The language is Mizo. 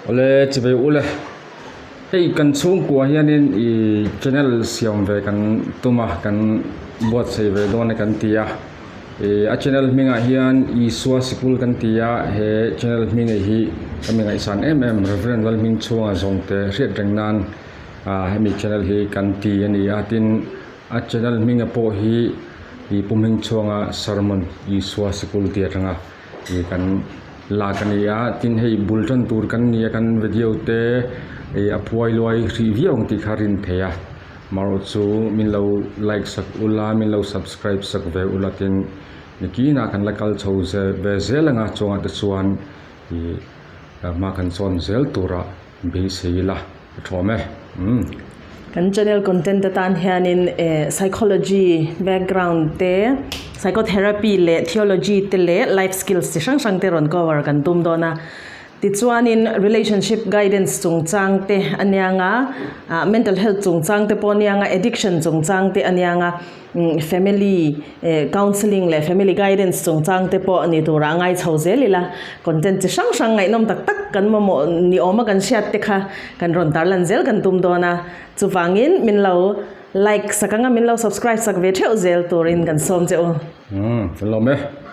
Awle chivei ule hei kan chhungkua hianin ih channel siam ve kan tum a kan buatsaih ve dawn e kan ti a ih a channel hmingah hian Isua sikul kan ti a he channel hming ah hi ka mi ngaihsan em em Reverend Lalhmingchhunga zawngte hriat reng nan ah hemi channel hi kan ti a ni a tin a channel hminga pawh hi ih Pu Hmingchhuanga sermon Isua sikul tih atanga ih kan lak a ni a tin hei bul tan tur kan ni a kan video te ih a phuai luai hrih viau ang tih kha a rin theih a marawh chu min lo like sak ula min lo subscribe sak ve ula tin nikinah kan la kal chho zel ve zel anga chungah te chuan ih hma kan sawn zel turah beisei ila a thawm e umm. Kan channel content atan hianin eh psychology background te psychotherapy leh theology te leh life skills chi hrang hrang te rawn cover kan tum dawn a. Tichuanin relationship guidance chungchang te a niang a, ah mental health chungchang te pawh a niang a, addiction chungchang te a niang a. Family counselling leh family guidance chungchang te pawh ni turah a ngai chho zel ila, content chi hrang hrang ngaihnawm tak tak kan mamawh ni awma kan hriat te kha kan rawn tarlan zel kan tum dawn a, chuvangin min lo like sak anga min lo subscribe sak ve theuh zel turin kan sawm che u. Umm, kan lawm e.